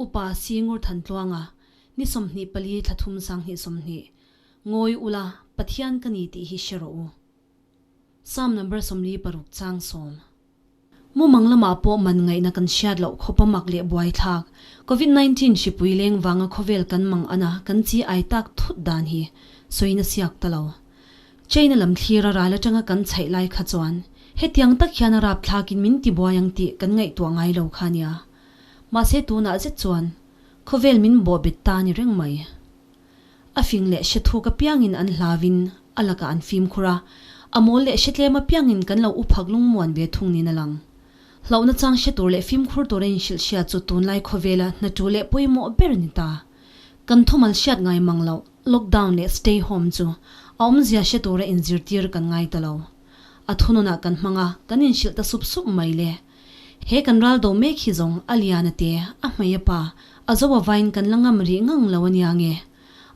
Upa Singur Thantluanga, ni 24 thla thum 2020, Ngawi ula, Pathian ka ni tih hi hre rawh u. Psalm number 46 chang sawm. Mumang lamah pawh man ngaihna kan hriat loh khawpa mak leh buaithlak, Covid 19 hripui leng vanga khawvel kan mang ana kan chi ai tak thut dan hi sawina siak ta lo. China lam thlira ral atanga kan chhaih lai kha chuan hetiang tak hian a rapthlakin min ti buai ang tih kan ngaihtuah ngai lo kha nia. Mahse tunah zet chuan khawvel min bawhbet ta ni reng mai. A fing leh hre thuk apiangin an hlauin a lakah an fimkhur a, a mawl leh hre tlem apiangin kan lo uphak lungmuan ve thung niin a lang. Hlauhna chang hre tur leh fimkhur tura inhrilh hria chu tunlai khawvela hna ṭul leh pawimawh ber a ni ta. Kan thumal hriat ngai mang loh lockdown leh stay home chu a awmzia hre tura inzirtir kan ngai ta lo. A thununah kan hmang a, kan inhrilh ta sup sup mai le. He kan ral do mek hi zawng a lian a te, a hmei a pa, a zo a vain kan la ngam rih ngang lo a nia nge?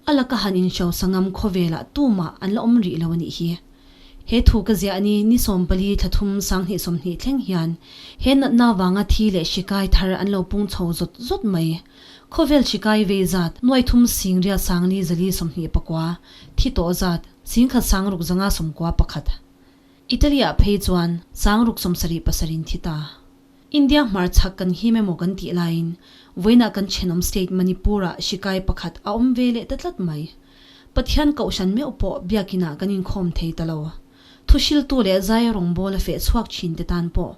A laka han inhrosa ngam khawvelah tumah an la awm rih lo a nih hi. He thu ka ziah ni ni 14 thla thum 2020 thleng hian he natna vanga thi leh hri kai thar an lo pung chho zawt zawt mai. Khawvel hri kai vei zat nuai thum sing riat sangli zali 29, thi tawh zat 10,000 6 zanga 91 pakhat. Italy-ah phei chuan 6 70 pasarin thi ta. India hmar chhak kan him emaw kan tih laiin vawiinah kan thenawm state Manipur-ah hri kai pakhat a awm ve leh ta tlat mai. Pathian kohhran meuh pawh biakinah kan inkhawm thei ta lo. Thuhriltu leh zai rawngbawla feh chhuak thin te tan pawh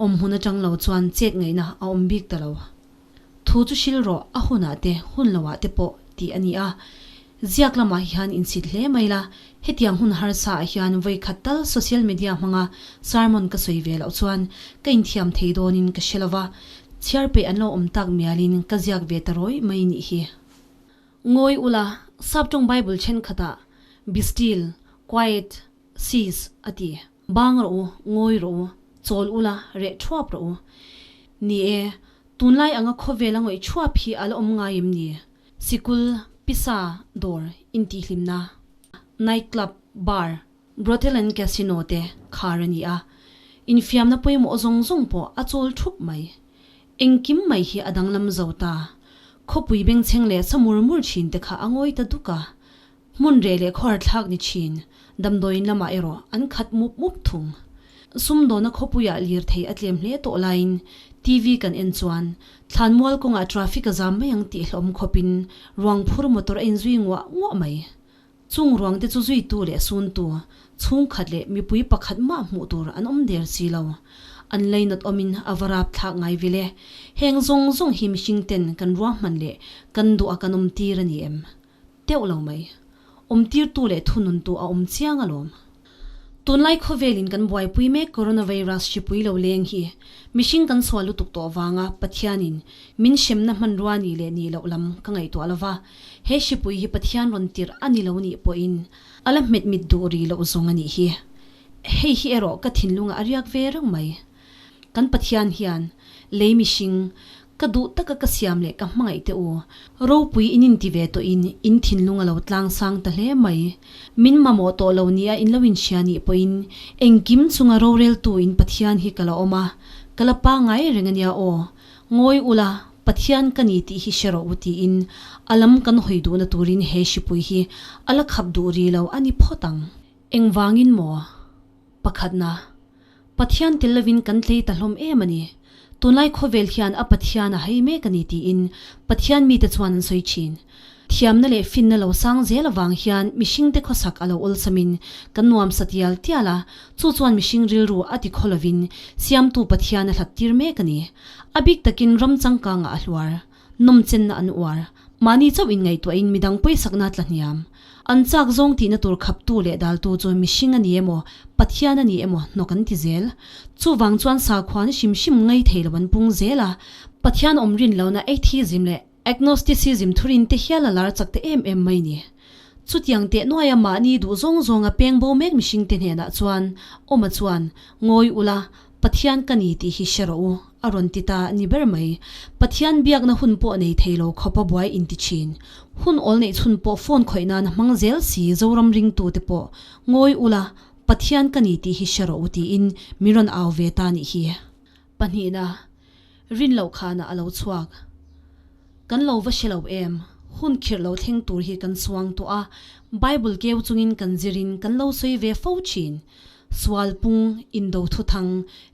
awm hmun atang lo chuan chet ngaihna a awm bik ta lo. Thu chu hril rawh, a hunah te, hun loah te pawh tih a ni a. Ziak lamah hian insit hle mai la, hetiang hun harsa ah hian vawi khat tal social media hmanga sermon ka sawi ve loh chuan ka inthiam thei dawnin ka hre lova, chhiar peih an lo awm tak mialin ka ziak ve ta rawih mai nih hi. Ngawi ula, Saptawng Bible thenkhatah Be still, quiet, cease a ti. Bang rawh u, ngawi rawh u, chawl ula, reh thuap rawh u. Ni e, tunlai anga khawvel a ngawih thuap hi a la awm ngai em ni? Sikul, pisa, dawr, intihhlimna, night club, bar, brothel and casino te khar a ni a. Infiamna pawimawh zawng zawng pawh a chawl thup mai. Engkim mai hi a danglam zo ta. Khawpui bengchheng leh sa mur mur thin te kha a ngawi ta duk a. Hmun reh leh khawhar thlak ni thin, damdawiin lamah erawh an khat mup mup thung. Sumdawna khawpuiah lirthei a tlem hle tawh laiin TV kan en chuan thlanmual kawngah traffic a zam mai ang tih hlawm khawpin ruang phur motor a inzui nguah nguah mai. Chung ruang te chu zuitu leh suntu, chhungkhat leh mipui pakhat mah hmuh tur an awm der si lo. An leinat awmin a va rap thlak ngai vil e. Heng zawng zawng hi mihring ten kan ruahman leh kan duh a kan awm tir a ni em? Teuh lo mai. Awmtirtu leh thununtu a awm chiang alawm. Tunlai khawvelin kan buaipui mek coronavirus hripui lo leng hi mihring kan sual lutuk tawh vanga Pathianin min hremna hmanrua ni leh nih loh lam ka ngaihtuah lova, he hripui hi Pathian rawn tirh a ni lo nih pawhin a la hmet mit duh rih loh zawng a nih hi. Hei hi erawh ka thinlungah a riak ve reng mai. Kan Pathian hian lei mihring Ka duh taka ka siam leh ka hmangaih teh u. Ropui in inti ve tawh in, in thinlung a lo tlang sang ta hle mai. Min mamawh tawh lo nia in lo inhria nih pawhin engkim chunga roreltu in Pathian hi ka la awm a, ka la pangai reng a nia aw. Ngawi ula, Pathian ka ni tih hi hre rawh u tiin a lam kan hawi duhna turin he hripui hi a la khap duh ri lo a ni phawt ang. Engvangin maw? Pakhatna. Pathian tel lovin kan tlei ta hlawm em a ni. Tunlai khawvel hian a Pathian a hei mek a ni tiin Pathian mite chuan an sawi thin. Thiamna leh finna lo sang zel avang hian mihringte khawsak a lo awlsamin kan nuamsa tial tial a, chu chuan mihring rilru a ti khaw lovin Siamtu Pathian a hlat tir mek a ni. A bik takin ram changkangah a hluar. Nawmchenna an uar. Mahni chauh inngaihtuahin midang pawisakna tla hniam. An chak zawng tihna tur khaptu leh daltu chu mihring a ni emaw, Pathian a ni emaw hnawk an ti zel. Chuvang chuan sakhuana hrim hrim ngai thei lo an pung zel a. Pathian awm rin lohna atheism leh agnosticism thurin te hial a lar chak ta em em mai ni. Chutiang teh nuaia mahni duh zawng zawnga peng bo mek mihring te hnenah chuan Awma chuan, Ngawi ula, Pathian ka ni tih hi hre rawh u, a rawn ti ta a ni ber mai. Pathian biakna hun pawh nei thei lo khawpa buai inti thin. Hun awl neih chhun pawh phone khawih nan a hmang zel si Zoram ringtute pawh ngawi ula, Pathian ka ni tih hi hre rawh u tiin min rawn au ve ta nih hi. Pahnihna, rin loh khanah a lo chhuak. Kan lo va hre lo em? Hun khirh lo thleng tur hi kan suang tawh a, Bible keu chungin kan zirin kan lo sawi ve fo thin. Sual pung, indo thuthang,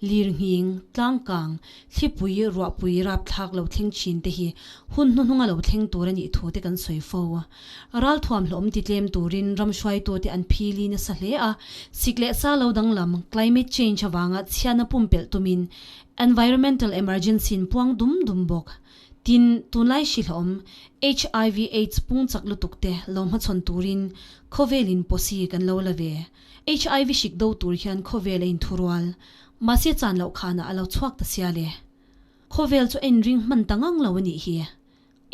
lirnghing, tlangkang, thlipui, ruahpui rapthlak lo thleng thin te hi hun hnuhnunga lo thleng tur a nih thu te kan sawi fo. Ralthuam hlawm ti tlem turin ram hruaitute an phili nasa hle a, sik leh sa lo danglam, climate change, avanga chhiatna pumpelh tumin environmental emergency in puang dum dum bawk. Tin, tunlai hrilhawm, HIV aids pung chak lutuk te lo hmachhawn turin khawvelin pawsi kan lo la ve. HIV hrik do tur hian khawvel a inthurual. Mahse chan loh khanah a lo chhuak ta sia le. Khawvel chu a inring hman ta ngang lo a nih hi.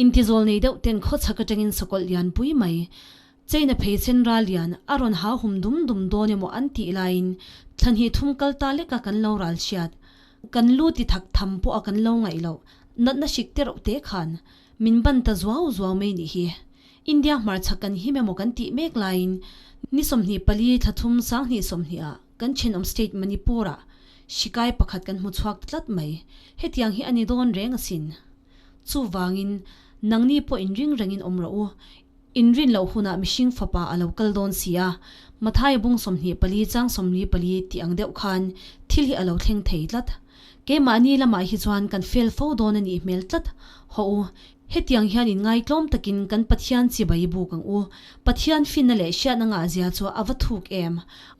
Intizawl nei deuh ten khawchhak atangin sakawlh lian pui mai, China phei sen ral lian a rawn hau hum dum dum dawn emaw an tih laiin thlanhnih thum kal ta leka kan lo ral hriat. Kan lu ti thak tham pawh a kan lo ngaih loh natna hrik te reuh te khan min ban ta zuau zuau mai nih hi. India hmarchhak kan him emaw kan tih mek laiin ni 24 thla thum 2020 ah kan thenawm state Manipur ah hrikai pakhat kan hmu chhuak ta tlat mai. Hetiang hi a ni dawn reng asin. Chuvangin nangni pawh inring rengin awm rawh u. Inrin loh hunah mihring fapa a lo kal dawn si a, Mathaia bung 24 chang 44 tih ang deuh khan thil hi a lo thleng thei tlat. Keimahni lamah hi chuan kan fel fo dawn a nih hmel tlat. Hawh u, hetiang hian inngaitlawm takin kan Pathian chibai buk ang u. Pathian finna leh hriatna ngahzia chu a va thuk em?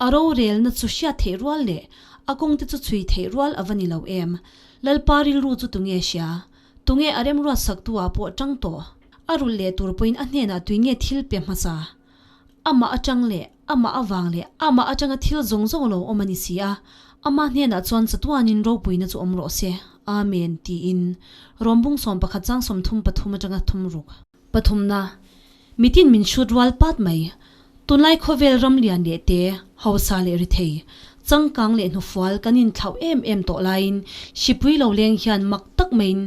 A rorelna chu hriat theih rual leh a kawngte chu chhui theih rual a va ni lo em? Lalpa rilru chu tunge hria? Tunge a remruat saktu ah pawh tang tawh? A rulh leh tur pawhin a hnenah tui nge thil pe hmasa? Amah atang leh amah avang leh amah atanga thil zawng zawng lo awm a ni si a, amah hnenah chuan chatuanin ropuina chu awm rawh se. Amen, tiin Rawmbung 11 chang 33 atanga thum ruk. Pathumna, mitin min hrut rual pat mai. Tunlai khawvel ram lian leh te, hausa leh rithei, changkang leh hnufual kan inthlauh em em tawh laiin hripui lo leng hian mak tak maiin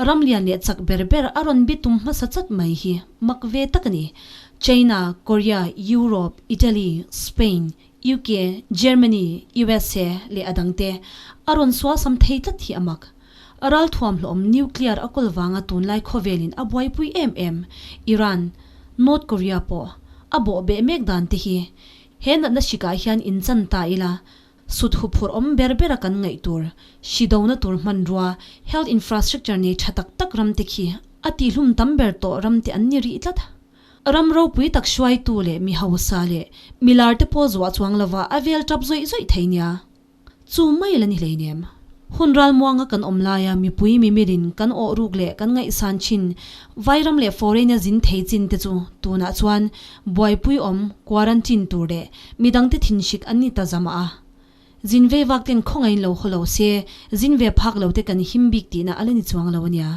ram lian leh chak ber ber a rawn bitum hmasa chat mai hi mak ve tak a ni. China, Korea, Europe, Italy, Spain, UK, Germany, usa leh a dangte a rawn sualsam thei tlat hi a mak. Ralthuam hlawm nuclear a kawl vanga tunlai khawvelin a buaipui em em Iran, North Korea pawh a bawh beh mek dan te hi he natna hrikah hian inchan ta ila sut huphurh awm ber bera kan ngaih tur hri dona tur hmanrua health infrastructure nei tha tak tak ram te khi a tihlum tam ber tawh ram te an ni rih tlat. Ram ropui tak hruaitu leh mi hausa leh milar te pawh zuah chuang lova a vel tap zawih zawih thei nia. Chu mai la ni hleinem. Hun ralmuanga kan awm laia mipui mimirin kan awh ruk leh kan ngaihsan thin vairam leh foreign-a zin thei chin te chu tunah chuan buaipui awm, quarantine, tur leh midangte thinhrik an ni ta zam a. Zin ve vak ten khawngain lo haw lo se, zin ve phak lo te kan him bik tihna a la ni chuang lo a nia.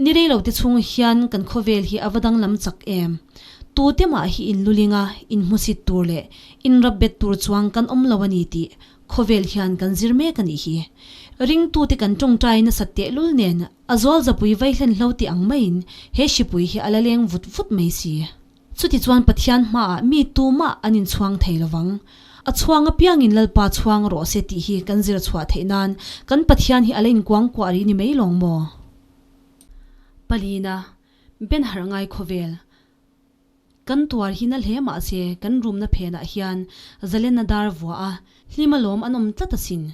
Ni rei lo te chhung hian kan khawvel hi a va danglam chak em? Tute mah hi in lulinga in hmusit tur leh in rap bet tur chuang kan awm lo a ni tih khawvel hian kan zir mek a nih hi. Ringtute kan tawngtai nasat tehlul nen a zual zapui vaihlen hlo tih ang maiin he hripui hi a la leng vut vut mai si. Chutichuan Pathian hmaah mi tumah an inchhuang thei lovang. A chhuang apiangin Lalpa chhuang rawh se tih hi kan zir chhuah theih nan kan Pathian hi a la inkuangkuah rih ni mai lawng maw? Palina, Ben harh ngai khawvel. Kan tuar hi na hle mah se kan rumna phenah hian zalenna dar vuah a, hlim alawm an awm tlat asin.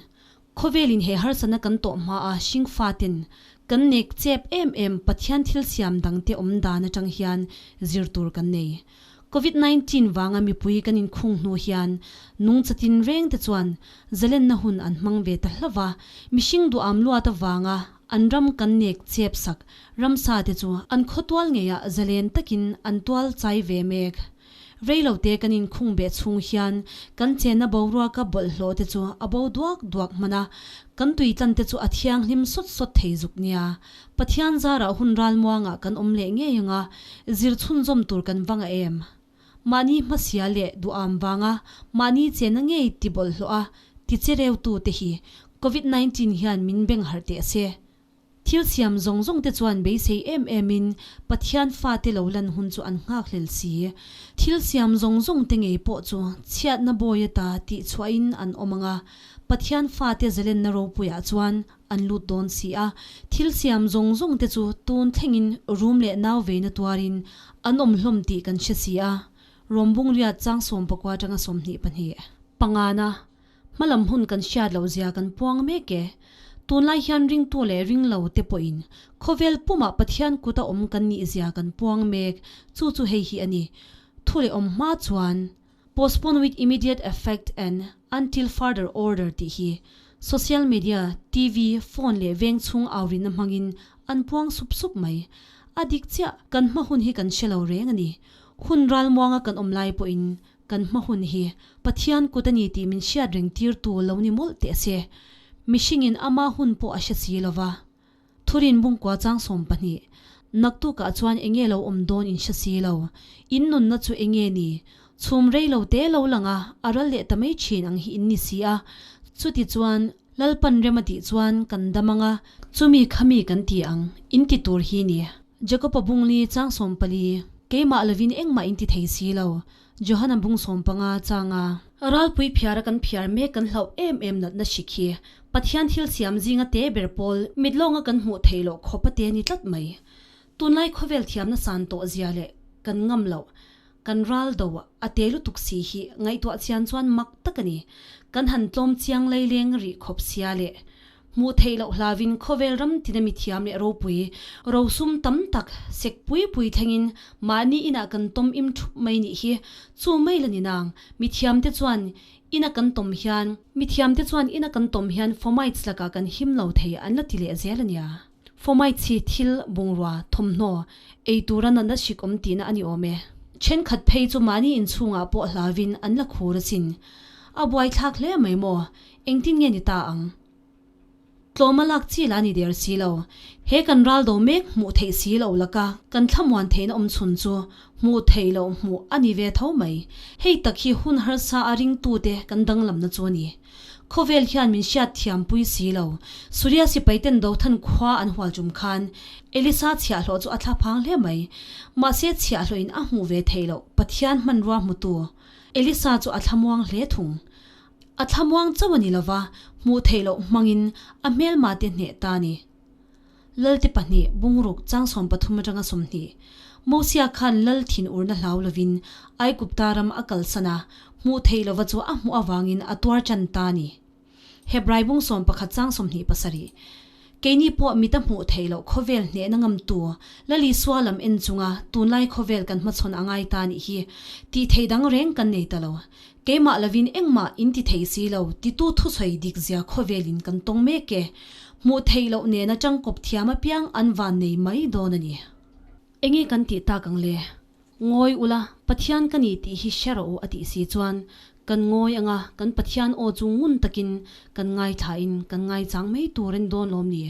Khawvelin he harsatna kan tawh hmaa hringfaten kan nek chep em em Pathian thil siam dangte awm dan atang hian zir tur kan nei. Covid 19 vanga mipui kan inkhung hnu hian nungcha tinreng te chuan zalenna hun an hmang ve ta hlauh va, mihring duham luat avanga an ram kan nek chep sak ramsa te chu an khawtual ngeiah zalen takin an tual chai ve mek. Reilote kan inkhung beh chhung hian kan chenna boruaka bawlhhlawh te chu a bo duak duak hman a, kan tuitlan te chu a thianghlim sawt sawt thei zuk nia. Pathian zarah hun ralmuangah kan awm leh ngei ang a, zir chhunzawm tur kan va ngah em? Mahni hmasia leh duham vanga mahni chenna ngei ti bawlhhlawh a ti che reutu te hi Covid 19 hian min beng harh teh se. Thil siam zawng zawng te chuan beisei em em in Pathian fate lo lan hun chu an nghakhlel si. Thil siam zawng zawng te ngei pawh chu chhiatna bawi ata tih chhuah in an awm ang a, Pathian fate zalenna ropuiah chuan an lut dawn si a. Thil siam zawng zawng te chu tun thlengin rum leh nau veina tuarin an awm hlawm tih kan hre si a. Rawmbung riat chang 14 atanga 22. Pangana, Hmalam hun kan hriat loh zia kan puang mek e. Tunlai hian ringtu leh ringlo te pawhin khawvel pumah Pathian kuta awm kan nih zia kan puang mek, chu chu hei hi a ni. Thu leh awm hma chuan Postpone with immediate effect and until further order tih hi social media, TV, phone leh veng chhung aurinna hmangin an puang sup sup mai. A dik chiah, kan hma hun hi kan hre lo reng a ni. Hun ralmuanga kan awm lai pawhin Kan hma hun hi Pathian kut a ni tih min hriat reng tirtu lo ni mawlh teh se. Mihringin ama hun pawh a hre si lo va. Thurin bungkua chang 12, Naktukah chuan enge lo awm dawn in hre si lo. In nunna chu enge ni? Chhum rei lo te lo lang a, a ral leh ta mai thin ang hi in ni si a. Chuti chuan Lalpan rem a tih chuan kan dam ang a, chumi khami kan ti ang, in ti tur hi ni. Jakob-a bungli chang 14, Keimah lovin engmah in ti thei si lo. Johana bung 15 changa ralpui phiara kan phiar mek kan hlauh em em natna hrik hi Pathian thil siam zinga te ber pawl mit lawnga kan hmuh theih loh khawp a te ni tlat mai. Tunlai khawvel thiamna san tawh zia leh kan ngam loh kan ral do a te lutuk si hi ngaihtuah chian chuan mak tak a ni. Kan han tlawm chiang laileng rih khawp sia leh Hmuh theih loh hlauin khawvel ram tina mithiam leh ropui, rosum tam tak, sek pui pui thlengin mahni inah kan tawm im thup mai nih hi chu mai la ni nang. Mithiamte chuan ina kan tawm hian Mithiamte chuan ina kan tawm hian fomites lakah kan him lo thei an la ti leh zel a nia. Fomites hi thil, bungrua, thawmhnaw, ei tura natna hrik awm tihna a ni awm e. Thenkhat phei chu mahni inchhungah pawh hlauin an la khur asin. A buaithlak hle mai maw? Engtin nge ni ta ang? Tlawma lak chi la ni der si lo. He kan ral do mek hmuh theih si lo laka kan thlamuan theihna awm chhun chu hmuh theih loh hmuh a ni ve tho mai. Hei tak hi hun harsa a ringtute kan danglamna chu a ni. Khawvel hian min hriat thiam pui si lo. Suria sipai ten Dothan khua an hual tum khan Elisa chhiahhlawh chu a thla phang hle mai. Mahse chhiahhlawhin a hmuh ve theih loh Pathian hmanrua hmutu Elisa chu a thlamuang hle thung. A thlamuang chauh a ni lova, hmuh theih loh hmangin a hmelma te hneh ta a ni. Lalte pahnih, bungruk, chang 13 atanga 20. Mosia khan Lal thin urna hlau lovin Aigupta ram a kalsan a, hmuh theih lova chu a hmuh avangin a tuar chan ta a ni. Hebrai bung 11 chang 27. Keini pawh mita hmuh theih loh khawvel hnehna ngamtu Lal Isua lam en chunga tunlai khawvel kan hmachhawn a ngai ta nih hi tih theih dang reng kan nei ta lo. Keimah lovin engmah in ti thei si lo titu thusawi dik zia khawvelin kan tawng mek e. Hmuh theih loh nena tangkawp thiam apiang an van nei mai dawn a ni. Enge kan tih tak ang le? Ngawi ula, Pathian ka ni tih hi hre rawh u a tih si chuan kan ngawi anga kan Pathian aw chu ngun takin kan ngaithlain kan ngaichang mai tur a ni dawn lawm ni?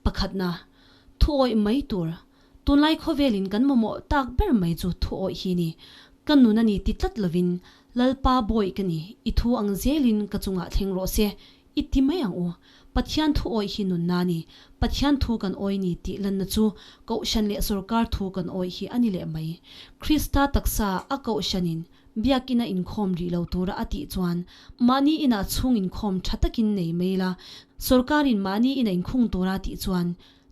Pakhatna, thu awih mai tur. Tunlai khawvelin kan mamawh tak ber mai chu thu awih hi ni. Ka nun a ni ti tlat lovin, Lalpa bawih ka ni, i thu ang zelin ka chungah thleng rawh se, i ti mai ang u. Pathian thu awih hi nunna a ni. Pathian thu kan awih ni tih lanna chu Kohhran leh sawrkar thu kan awih hi a ni leh mai. Krista taksa a Kohhranin Biakina inkhawm rih lo tura a tih chuan mahni inah chhung inkhawm tha takin nei mai la, sawrkarin mahni ina inkhung tura a tih chuan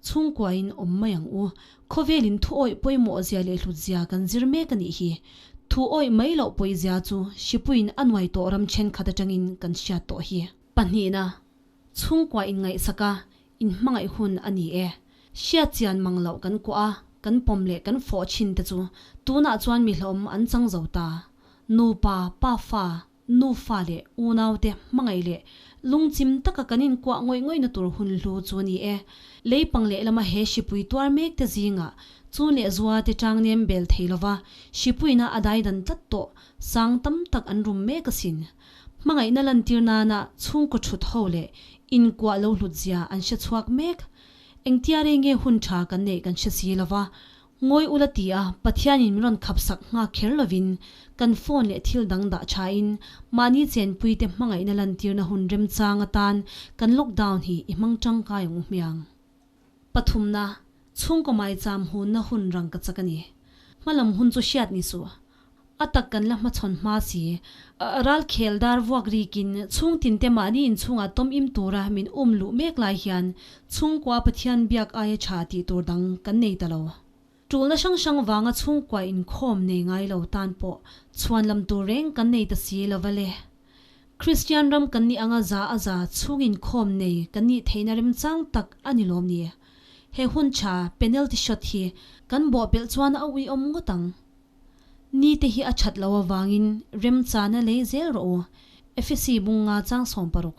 chhungkuain awm mai ang u. Khawvelin thu awih pawimawh zia leh hlut zia kan zir mek a nih hi. Thu awih mai loh pawi zia chu Hripuiin a nuai tawh ram thenkhat atangin kan hriat tawh hi. Pahnihna, chhungkua inngaihsak a, inhmangaih hun a ni e. Hriat chian mang loh kan kuah a, kan pawm leh kan fawh thin te chu tunah chuan mi hlawm an chang zo ta. Nupa, pafa, nufa leh unaute hmangaih leh lungchim taka kan inkuah ngawih ngawihna tur hun hlu chu a ni e. Leipang lehlama he hripui tuar mek te zingah chu leh zua te tang nem bel thei lova hripuina a daidan tlat tawh sang tam tak an rum mek asin. Hmangaihna lantir nana chhungkaw thut ho leh inkuah lo hlut zia an hre chhuak mek. Engtia rei nge hun tha kan neih kan hre si lova, ngawi ula ti a Pathianin min rawn khap sak nghak kher lovin kan phone leh thil dang dah thain mahni chenpuite hmangaihna lantirna hun remchang atan kan lockdown hi i hmang tangkai ang u hmiang. Pathumna, chhungkaw maicham hunna hun rangkachak a ni. Hmalam hun chu hriat ni suh. A tak kan la hmachhawn hma si. Ralkhel dar vuak rikin chhung tinte mahni inchhungah tawm im tura min um luh mek lai hian chhungkua Pathian biak aia tha tih tur dang kan nei ta lo. Tulna hrang hrang vanga chhungkua inkhawm nei ngai lo tan pawh chhuan lam tur reng kan nei ta si lo va le. Kristian ram kan nih anga za a za chhung inkhawm nei kan nih theihna remchang tak a ni lawm ni. He hun tha penalty shot hi kan bawhpelh chuan a uiawm ngawt ang. Ni te hi a that lo avangin remchana lei zel rawh u, Efesi bunga chang 60.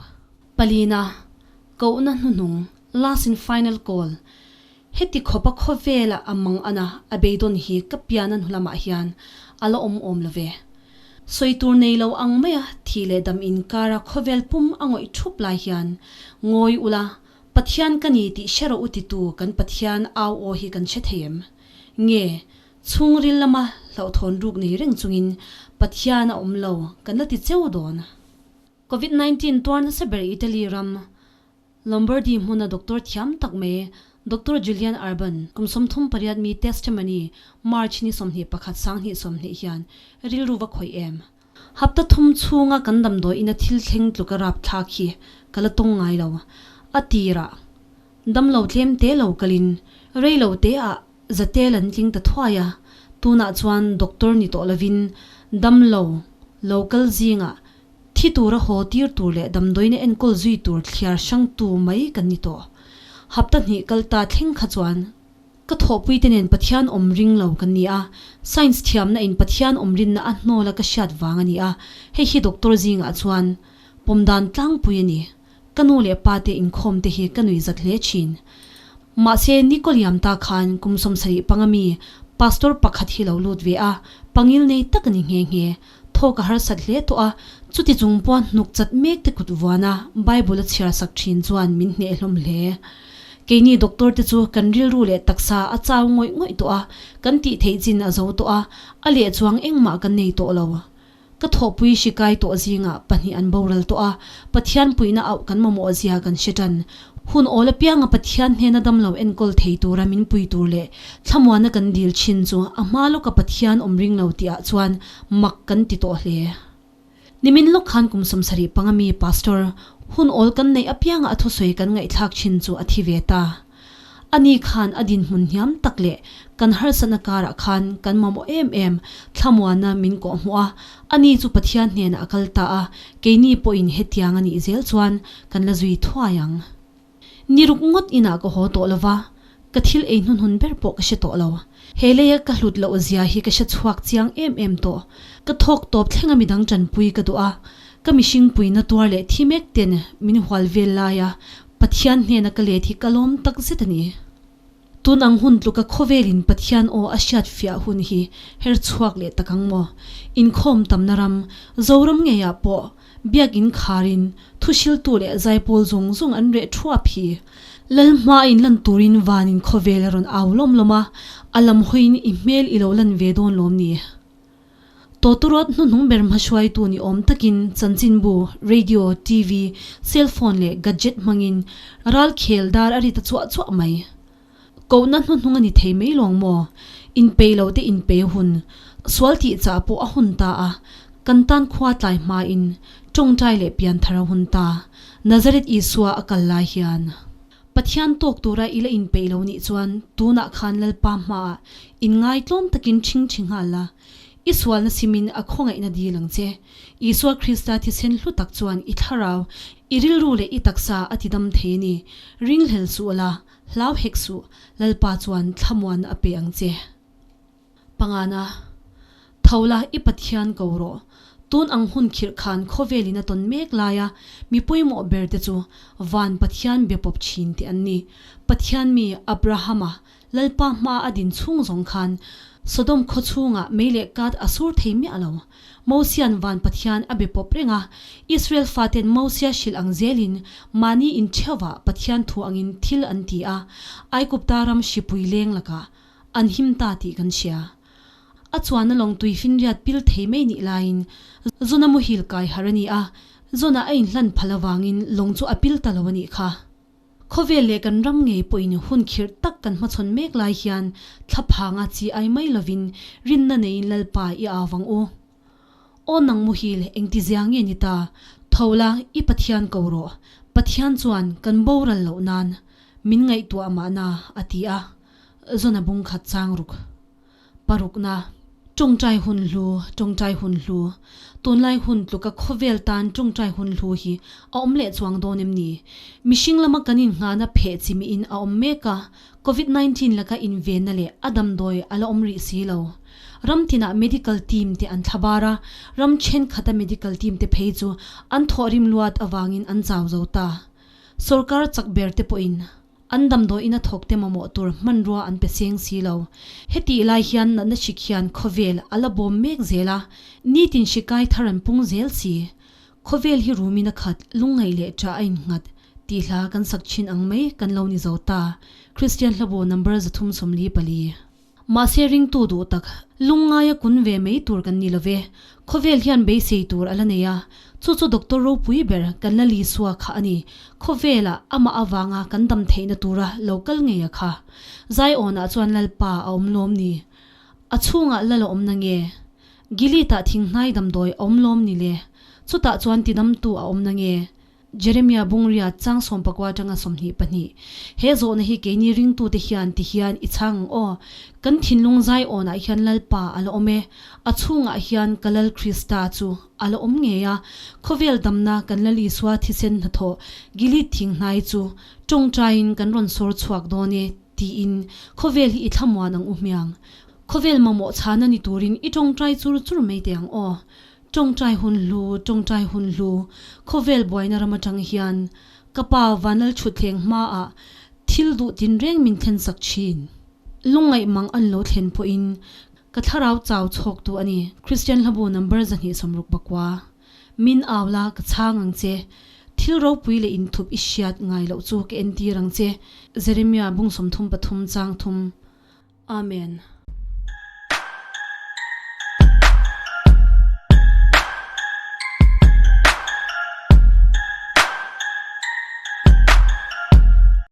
Palina, Kohna hnuhnung, last and final call, Heti khawpa khawvela a mang ana a beidawn hi ka piana hnu lamah hian a la awm awm lo ve. Sawi tur nei lo ang maia thih leh dam inkara khawvel pum a ngawih thup lai hian ngawi ula Pathian ka ni tih hre rawh u titu kan Pathian au aw hi kan hre thei em? Nge chhungril lama hlauhthawn ruk nei reng chungin Pathian a awm lo kan la ti cheu dawn? Covid 19 tuar nasa ber Italy ram Lombardy hmuna doctor thiam tak mai Doctor Julian Urban, kum 38 mi testimony March ni 21 2020 hian rilru va khawih em? Hapta thum chhunga kan damdawi ina thil thleng tluk a rap thlak hi ka la tawng ngai lo. A tirah damlo tlem te lo kalin rei lo te ah zatel an tling ta thuai a, tunah chuan doctor ni tawh lovin damlo lo kal zingah Thi tura haw tir tur leh damdawiina enkawl zui tur thliar hrang tu mai kan ni tawh. Hapta hnih kal ta thleng kha chuan ka thawhpui te nen Pathian awm ring lo kan ni a, science thiamna in Pathian awm rinna a hnawl a ka hriat vang a ni a, hei hi doctor zingah chuan pawm dan tlangpui a ni. Ka nu leh pa te inkhawm te hi ka nui zat hle thin. Mahse Nikoliam ta khan kum 75 mi pastor pakhat hi lo lut ve a, pangil nei tak a ni nghe nghe. Thawk a harsat hle tawh a, chuti chung pawha hnuk chat mek te kut vuana Bible a chhiar sak thin chuan min hneh hlawm hle. Keini doctor te chu kan rilru leh taksa a chau ngawih ngawih tawh a, kan tih theih chin a zo tawh a, a leh chuang engmah kan nei tawh lo. Ka thawhpui hri kai tawh zingah pahnih an boral tawh a, Pathian puihna auh kan mamawh zia kan hre tan. Hun awl apianga Pathian hnena damlo enkawl thei tura min pui tur leh thlamuana kan dil thin chu a hma lawka Pathian awm ring lo tihah chuan mak kan ti tawh hle. Nimin lawk khan kum 75 mi Pastor hun awl kan neih apianga a thusawi kan ngaihthlak thin chu a thi ve ta. Ani khan a dinhmun hniam tak leh kan harsatna karah khan kan mamawh em em thlamuana min kawhhmuh a, ani chu Pathian hnenah a kal ta a, keini pawhin hetiang a nih zel chuan kan la zui thuai ang. Ni ruk ngawt inah ka haw tawh lova, ka thil ei hnuhnun ber pawh ka hre tawh lo. He leia ka hlut loh zia hi ka hre chhuak chiang em em tawh. Ka thawk tawp thlenga midang tanpui ka duh a, ka mihring puina tuar leh thi mek ten min hual vel laia Pathian hnena ka let hi ka lawm tak zet a ni. Tun ang hun tluka khawvelin Pathian aw a hriat fiah hun hi her chhuak leh tak ang maw? Inkhawm tamna ram, Zoram ngeiah pawh biakin kharin thuhriltu leh zaipawl zawng zawng an reh thuap hi. Lal hma a inlan turin vanin khawvel a rawn au lawm lawm a, a lam hawiin i hmel i lo lan ve dawn lawm ni? Tawtawrawt hnuhnung ber hmahruaitu ni awm takin chanchinbu, radio, TV, cell phone leh gadget hmangin ral khel dar a ri ta chuah chuah mai. Kohna hnuhnung a ni thei mai lawng maw? Inpei lo te inpei hun, sual tih chah pawh a hun ta a, kan tan khua tlai hmain tawngtai leh pianthar a hun ta, Nazareth Isua a kal lai hian. Pathian tawk tura i la inpeih lo nih chuan tunah khan Lalpa hmaah inngaitlawm takin ṭhing ṭhi nghal la, i sualna simin a khawngaihna dil ang che. Isua Krista thisen hlu tak chuan i thlarau, i rilru leh i taksa a tidam thei a ni. Ringhlel suh la, hlau hek suh, Lalpa chuan thlamuan a pe ang che. Pangana, Tho la, i Pathian ko rawh. Tun ang hun khirh khan khawvelin a tawn mek laia mi pawimawh ber te chu van Pathian be pawp thin te an ni. Pathian mi Abrahama Lalpa hma a din chhung zawng khan Sodom khaw chhungah mei leh kat a sur thei miah lo. Mosian van Pathian a be pawp reng a, Israel faten Mosia hrilh ang zelin mahni intheuhah Pathian thu angin thil an ti a, Aigupta ram hripui leng lakah An him ta tih kan hria. A chuanna lawng tui finriat pil thei mai nih laiin Zona muhil kai har a ni a, Zona a inhlan phal avangin lawng chu a pil ta lo a nih kha. Khawvel leh kan ram ngei pawhin hun khirh tak kan hmachhawn mek lai hian thlaphanga chi ai mai lovin rinna neiin Lalpa i au vang u. Aw nang muhil, engtizia nge ni ta? Tho la, i Pathian ko rawh. Pathian chuan kan boral loh nan min ngaihtuah mahna, a ti a. Zona bung khat chang ruk. Parukna, Tawngtai hun hlu, tawngtai hun hlu. Tunlai hun tluka khawvel tan tawngtai hun hlu hi a awm leh chuang dawn em ni? Mihring lama kan innghahna pheh chi miin a awm mek a, Covid 19 laka invenna leh a damdawi a la awm rih si lo. Ram tinah medical team te an thlabar a, ram thenkhat a medical team te phei chu an thawhrim luat avangin an chau zo ta. Sorkar chak ber te pawhin An damdawiin a thawk te mamawh tur hmanrua an pe seng si lo. Hetih lai hian natna hrik hian khawvel a la bawm mek zel a, nitin hri kai thar an pung zel si. Khawvel hi rumin a khat, lungngaih leh ṭah a innghat tih hla kan sak thin ang mai kan lo ni zo ta. Kristian hlabu number 344. Mahse ringtu duh tak, lungngaia kun ve mai tur kan ni lo ve. Khawvel hian beisei tur a la nei a, chu chu Doctor ropui ber kan la Lisua kha a ni. Khawvelah amah avanga kan dam theihna tura lo kal ngei a kha. Zaiawnah chuan Lalpa a awm lawm ni? A chhungah lal a awm na nge? Gilead-ah thinghnai damdawi a awm lawm ni le? Chutah chuan tidamtu a awm na nge? Jeremia Bungria chang sawmpakua atanga 22. He zawhna hi keini ringtute hian ti hian i chhang ang aw. Kan thinlung zaiawnah hian Lalpa a la awm e. A chhungah hian ka Lal Krista chu a la awm ngei a. Khawvel damna kan Lal Isua thisen hnathawh Gilead thinghnai chu tawngtaiin kan rawn sawr chhuak dawn e tiin khawvel hi i thlamuan ang u hmiang. Khawvel mamawh chhana ni turin i tawngtai chur chur mai teh ang aw. Tawngtai hun hlu, tawngtai hun hlu, khawvel buaina ram atang hian ka pa Vanlal Thutthleng hmaah thil duh tinreng min thlen sak thin. Lungngaih mang an lo thlen pawhin ka thlarau chau chhawk tu a ni. Kristian hlabu number 264. Min au la, ka chhang ang che. Thil ropui leh inthup i hriat ngai loh chu ka entir ang che. Jeremia bung 33 chang thum. Amen.